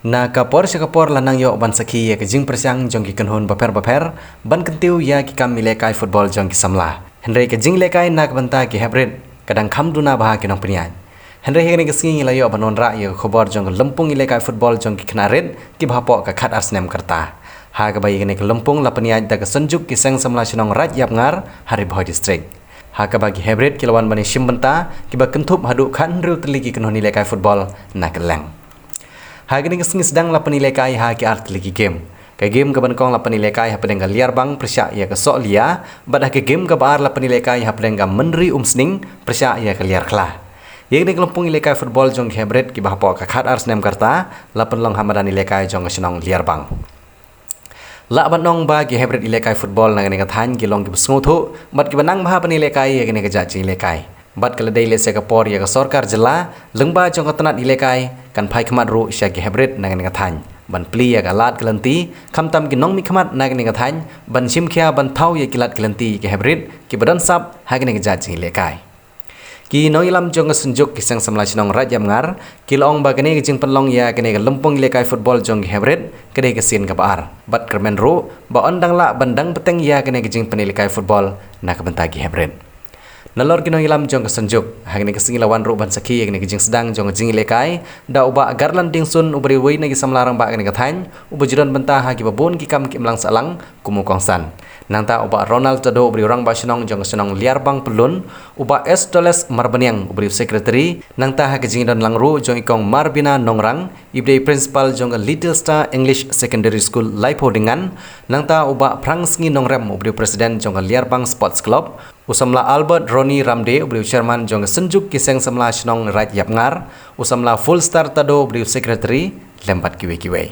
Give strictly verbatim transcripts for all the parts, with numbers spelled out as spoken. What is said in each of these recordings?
Na ka por sha ka por la nang ïoh ban sakhi ïa ka jingpyrshang jong ki kynhun bapher bapher ban kyntiew ïa ki kam ïalehkai football jong ki samla. Hynrei ka jingïalehkai na ka bynta ki heprit ka dang kham duna bha ki nongpynïaid. Hynrei ha kane ka sngi ngi la ïoh ban wanrah ïa ka khubor jong ka lympung ïalehkai football jong ki khynnah rit kiba hapoh ka khatar snem ka rta, ha kaba ïa kane ka lympung la pynïaid da ka Synjuk ki Seng Samla Shnong Raid Ïapngar ha Ri Bhoi District, ha kaba ki heprit ki la wan ban ïashim bynta kiba kynthup haduh khathynriew tylli ki kynhun ïalehkai football na kylleng. Ha kane ka sngi sdang la pynïalehkai ha ki ar tylli ki game. Ka game kaba nyngkong la pynïalehkai hapdeng ka Liarbang pyrshah ïa ka Sohliya, bad ha ka game kaba ar la pynïalehkai hapdeng ka Mynri Umsning pyrshah ïa ka Liarkhla. Ïa kane ka lympung ïalehkai football jong ki heprit kiba hapoh ka khatar snem ka rta la pynlong ha madan ïalehkai jong ka shnong Liarbang. Lah ban ong ba ki heprit ïalehkai football na kane ka thaiñ ki long kiba sngewthuh bad kiba nang bha ban ïalehkai ïa kane ka jait jingïalehkai. Bad ka la dei lehse ka por ïa ka sorkar jylla lyngba jong ka tnat ïalehkai kan phai khmat ruh sha ki heprit na kane ka thaiñ ban plie ïa ka lad ka lynti, khamtam ki nongmihkhmat na kane ka thaiñ ban shim khia ban thaw ïa ki lad ki lynti ïa ki heprit kiba don sap ha kane ka jait jingïalehkai. Ki nongïalam jong ka Synjuk ki Seng Samla Shnong Raid Ïapngar ki la ong ba kane ka jingpynlong ïa kane ka lympung ïalehkai football jong ki heprit ka dei ka sien kaba ar bad kyrmen ruh ba yn dang lah ban dang bteng ïa kane ka jingpynïalehkai football na ka bynta ki heprit. Nalor ki nongïalam jong ka Synjuk, ha kane ka sngi la wan ruh ban sakhi ïa kane ka jingsdang jong ka jingïalehkai da u Bah Garland Diengsun uba dei uwei na ki samla rangbah kane ka thaiñ uba ju don bynta ha kiba bun ki kam ki imlang sahlang kum u kongsan. Nangta u Bah Ronald Tado uba dei u rangbah shnong jong ka shnong Liarbang Pyllun, u Bah Estoles Marbaniang uba dei u secretary, nangta ha ka jingdon lang ruh jong i Kong Marbina Nongrang iba dei principal jong ka Little Star English Secondary School Laiphaw Dyngan, nangta u Bah Phrangsngi Nongrem uba dei u president jong ka Liarbang Sports Club, u samla Albert Ronnie Ramde uba dei u chairman jong ka Synjuk ki Seng Samla Shnong Raid Ïapngar, u samla Fullstar Tado uba dei u secretary, lem bad kiwei kiwei.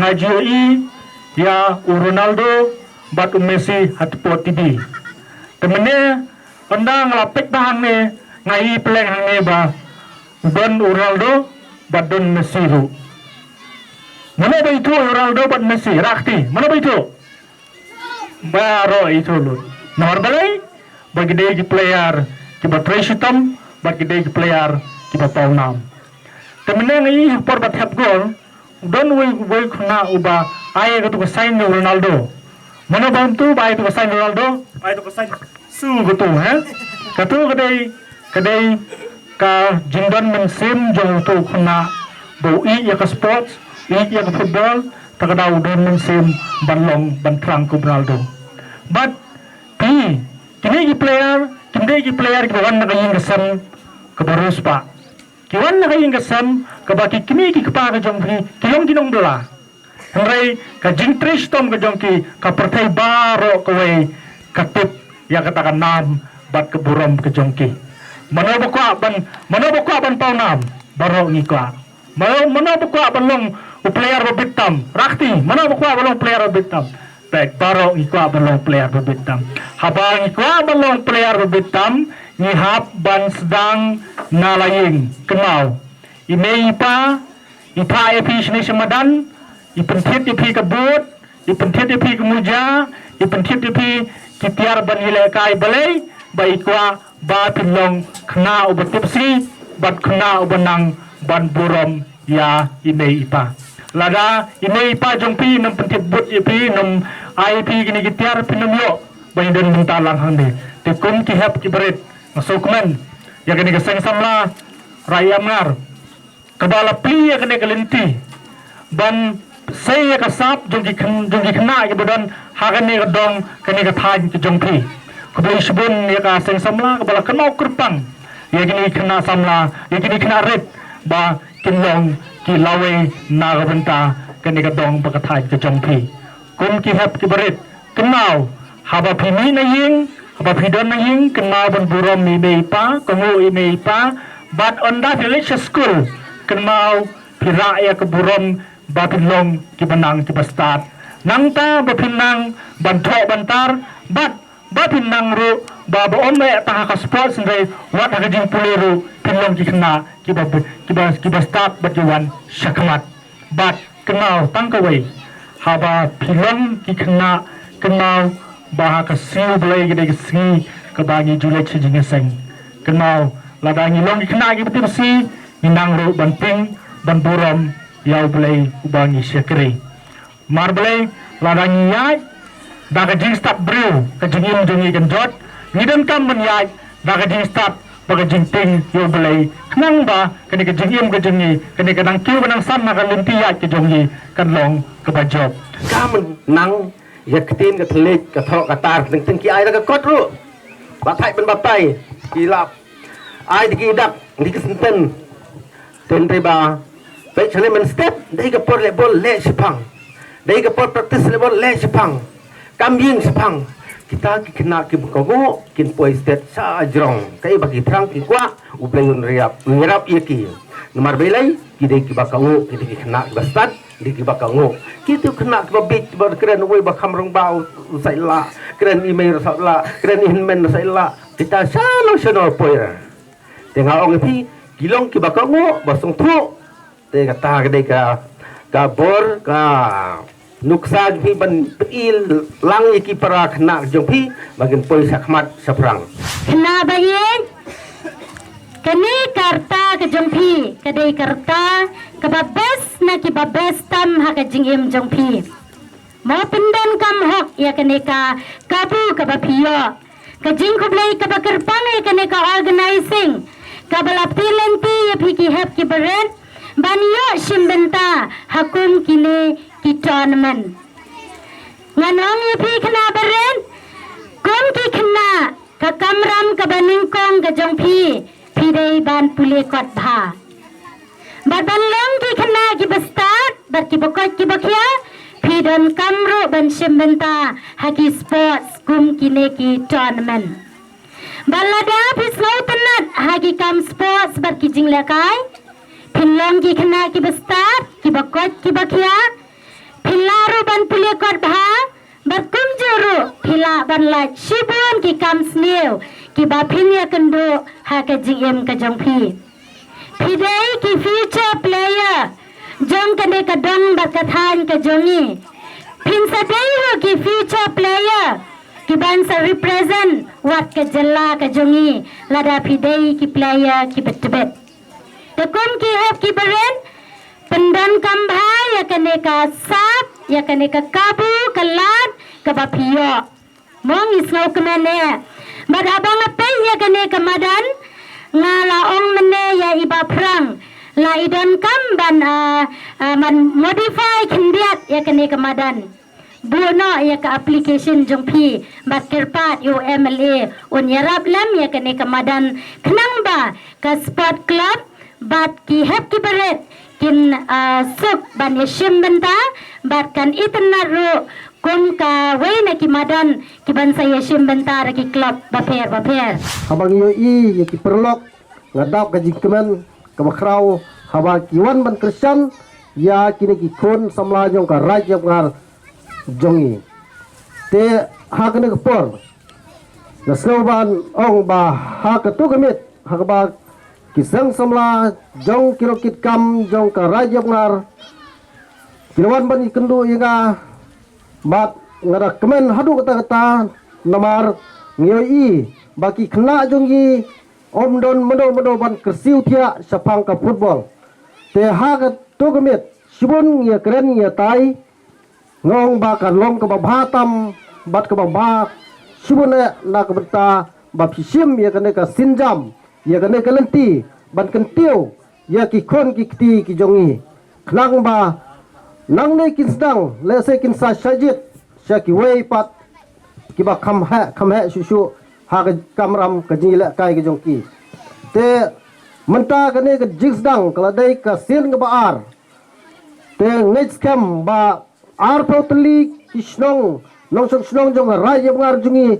Nga ju ïohi ïa u Ronaldo bad u Messi ha Sport T V. Te mynne ynda nga la peit bha hangne nga ïohi pleng hangne ba u don u Ronaldo bad don Messi ruh. Mano ba ithuh ïa u Ronaldo bad Messi, rah kti, mano ba ithuh? Baroh ithuh lut. Namar balei? Ba ki dei ki player kiba trei shitom bad ki dei ki player kiba pawnam. Te mynne nga ïohi ha por ba thep gol u don uwei uwei khynnah uba ai ïa katu ka sign ïa u Ronaldo. Mano ba ong tu ba ai ïa katu ka sign Ronaldo? Ai ïa katu ka sign Su katu, ha? Katu ka dei, ka dei ka jingdon mynsiem jong utu u khynnah ba u ïeit ïa ka sports, ïeit ïa ka football, te ka dei u don mynsiem ban long ban thrang kum u Ronaldo. Bad phi, kine ki player kim dei ki player kiba wan na ka ïing ka sem kaba riewspah. Ki wan na ka ïing ka sem kaba ki kmie ki kpa ka jong phi ki long ki nongbylla. Hynrei ka jingtrei shitom ka jong ki, ka pyrthei baroh kawei ka tip ïa kata ka nam bad ka burom ka jong ki. Mano ba kwah ban, mano ba kwah ban paw nam? Baroh ngi kwah. Mano, mano ba kwah ban long u player ba bit tam? Rakti, mano ba kwah ban long player ba bit tam? Peit, baroh ngi kwah ban long player ba bit tam. Haba ngi kwah ban long player ba bit tam, ngi hap ban sdang na la ïing. Kynmaw, i mei i pa i phah ïa phi shane sha madan, i pynthied ïa phi ka boot, i pynthied ïa phi ka muja, i pynthied ïa phi ki tiar ban ïalehkai. Balei? Ba i kwah ba phin long khynnah uba tipsngi bad khynnah uba nang ban burom ïa i mei i pa. Lada i mei i pa jong phi ym pynthied boot ïa phi, ym ai ïa phi kine ki tiar, phin ym ïoh ban ïadon bynta lang hangne. Te kum ki hep ki barit, nga sngewkmen ïa kane ka seng samla Raid Amngar kaba la plie ïa kane ka lynti ban sei ïa ka sap jong ki khyn-, jong ki khynnah kiba don ha kane ka dong, kane ka thaiñ ka jong phi. Khublei shibun ïa ka seng samla kaba la kynmaw kyrpang ïa kine ki khynnah samla, ïa kine ki khynnah rit ba kin long ki lawei na ka bynta kane ka dong bad ka thaiñ ka jong phi. Kum ki hep ki barit, kynmaw, haba phi mih na ïing, haba phi don na ïing, kynmaw ban burom ïa i mei i pa, kohnguh ïa i mei i pa. Bad ynda phi leit sha skul, kynmaw phi rah ïa ka burom ba phin long kiba nang kiba stad. Nangta ba phin nang ban thoh ban tar, bad ba phin nang ruh ba, ba ym eh tang ha ka sports hynrei wat ha ka jingpule ruh phin long ki khynnah kiba, kiba, kiba stad bad ki wan shakhmat. Bad kynmaw tang kawei, haba phi long ki khynnah, kynmaw ba ha ka sngi U Blei ka dei ka sngi kaba ngi ju leit sha jingïaseng. Kynmaw lada ngi long ki khynnah kiba tipsngi, ngi nang ruh ban tieng ban burom ïa U Blei uba ngi shakri. Namar balei? Lada ngi ïaid da ka jingstad briew, ka jingim jong ngi kan jot. Ngi donkam ban ïaid da ka jingstad bad ka jingtieng ïa U Blei, khnang ba kane ka jingim ka jong ngi, kane ka nang kiew ka nang san ha ka lynti ïaid ka jong ngi, kan long kaba jop. Ka mynta nang ïa ka ktien ka thylliej, ka thoh ka tar, teng teng ki ai da ka kot ruh. Ba thait ban batai, ki lap. Ai da ki dak, da ki senten. Teng te ba peit shane mynstep, dei ka por leh bol leh shaphang. Dei ka por practice leh bol leh shaphang. Kam ïeng shaphang. Kita ki khynnah kiba kohnguh kin poi stet sha jrong. Kaei ba ki thrang ki kwah, U Blei un ïarap, un ïarap ïa ki. Namar balei? Ki dei kiba kohnguh, ki dei ki khynnah kiba stad, ki dei kiba kohnguh. Kito ki khynnah kiba bieit, kiba kren uwei ba kham rangbah u, u sait lah, kren i mei u sait lah, kren i hynmen u sait lah. Kita shano shano poi ra. Te nga ong ïa phi, ki long kiba kohnguh, ba sngewthuh. Te kata ka dei ka, ka bor, ka nuksa jong phi ban pyni lang ïa ki para khynnah jong phi ba kin poi shakhmat shaphrang. Khynnah ba ïeit, kane ka rta ka jong phi ka dei ka rta kaba best na kiba best tam ha ka jingim jong phi. Mo pyndonkam hok ïa kane ka kabu kaba phi ïoh. Ka jingkhublei kaba kyrpang ïa kane ka organizing kaba la pynlynti ïa phi ki hep ki barit ban ïoh shim bynta ha kum kine ki tournament. Ngan ong ïa phi khynnah barit, kum ki khynnah, ka kamram kaba nyngkong ka jong phi, phi dei ban pule kot bha. Bad ban long ki khynnah kiba stad bad kiba koit kiba khiah, phi donkam ruh ban shim bynta ha ki sports kum kine ki tournament. Bad lada phi sngewtynnat ha ki kam sports bad ki jinglehkai, phin long ki khynnah kiba stad, kiba koit kiba khiah, phin lah ruh ban pule kot bha, bad kumjuh ruh phi lah ban lait shibun ki kam sniew kiba phin ïakynduh ha ka jingim ka jong phi. Phi dei ki future player jong kane ka dong bad ka thaiñ ka jong ngi. Phin sa dei ruh ki future player kiban sa represent wat ka jylla ka jong ngi lada phi dei ki player kiba tbit. Te kum ki hep ki barit, pyndonkam bha ïa kane ka sap, ïa kane ka kabu ka lad kaba phi ïoh. Mo ngi sngewkmen eh. Bad haba nga peit ïa kane ka madan, nga la ong mynne ïa i Bah Phrang, la i donkam ban, ah, ah, ban modify khyndiat ïa kane ka madan. Buh noh ïa ka application jong phi bad kyrpad ïa u M L A un ïarap lem ïa kane ka madan khnang ba ka sport club bad ki hep ki barit kin, ah, suk ban ïashim bynta bad kan itynnad ruh kum kawei na ki madan ki ban sa ïashim bynta da ki club bapher bapher. Haba ngi ïohi ïa ki paralok, nga dap ka jingkmen kaba khraw haba ki wan ban kyrshan ïa kine ki khun samla jong ka Raid Ïapngar jong ngi. Te ha kane ka por nga sngew ban ong ba ha kato ka miet ha kaba ki seng samla jong ki longkit kam jong ka Raid Ïapngar ki la wan ban ïakynduh ïa nga, bad nga da kmen haduh katta katta namar ngi ïohi ba ki khynnah jong ngi ym don mano mano ban kyrsiew thiah shaphang ka football. Te ha kato ka miet shibun ngi ïakren ngi ïatai, nga ong ba ka long kaba bha tam bad kaba bha shibun eh na ka bynta ba phi shim ïa kane ka sienjam, ïa kane ka lynti ban kyntiew ïa ki khun ki kti ki jong ngi, khnang ba nangne kin sdang lehse kin sa shah jied sha kiwei pat kiba kham heh kham heh shuh shuh ha ka kamram ka jingïalehkai ka jong ki. Te mynta kane ka jingsdang ka la dei ka sien kaba ar. Te ngeit skhem ba arphew tylli ki shnong, nongshong shnong jong ka Raid Ïapngar jong ngi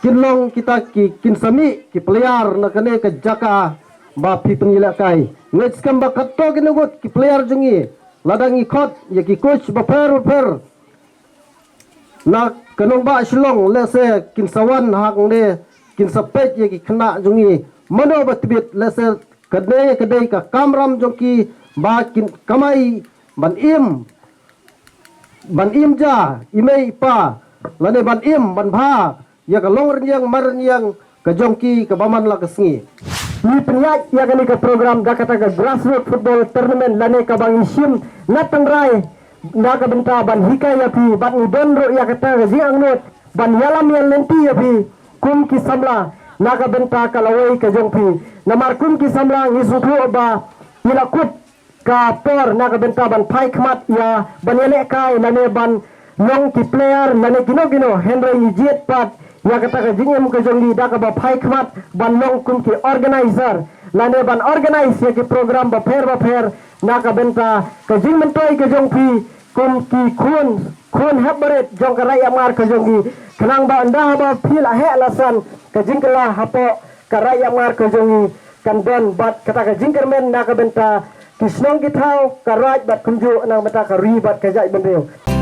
kin long kita ki, kin sa mih ki player na kane ka jaka ba phi pynïalehkai. Ngeit skhem ba katto katne ngut ki player jong ngi, lada ngi khot ïa ki coach bapher bapher na ka nongbah Shillong, lehse kin sa wan hangne kin sa peit ïa ki khynnah jong ngi mano ba tbit, lehse ka dei, ka dei ka kamram jong ki ba kin kamai ban im, ban im ja i mei i pa, lane ban im ban bha ïa ka long rynïeng man rynïeng ka jong ki kaba man la ka sngi. Ngi pynïaid ïa kane ka program da kata ka grassroots football tournament lane kaba ngi shim na tynrai na ka bynta ban hikai ïa phi bad ngi don ruh ïa kata ka jingangnud ban ïalam ïalynti ïa phi kum ki samla na ka bynta ka lawei ka jong phi. Namar kum ki samla ngi sngewthuh ba ngi la kut ka por na ka bynta ban phai khmat ïa ban ïalehkai lane ban long ki player lane kino kino, hynrei ngi jied pat ïa kata ka jingim ka jong ngi da kaba phai khmat ban long kum ki organizer lane ban organize ïa ki program bapher bapher na ka bynta ka jingmyntoi ka jong phi kum ki khun, khun hep barit jong ka Raid Ïapngar ka jong ngi, khnang ba ynda haba phi la heh la san ka jingkylla hapoh ka Raid Ïapngar ka jong ngi kan don bad kata ka jingkyrmen na ka bynta ki shnong ki thaw, ka raid bad kumjuh na ka bynta ka ri bad ka jaitbynriew.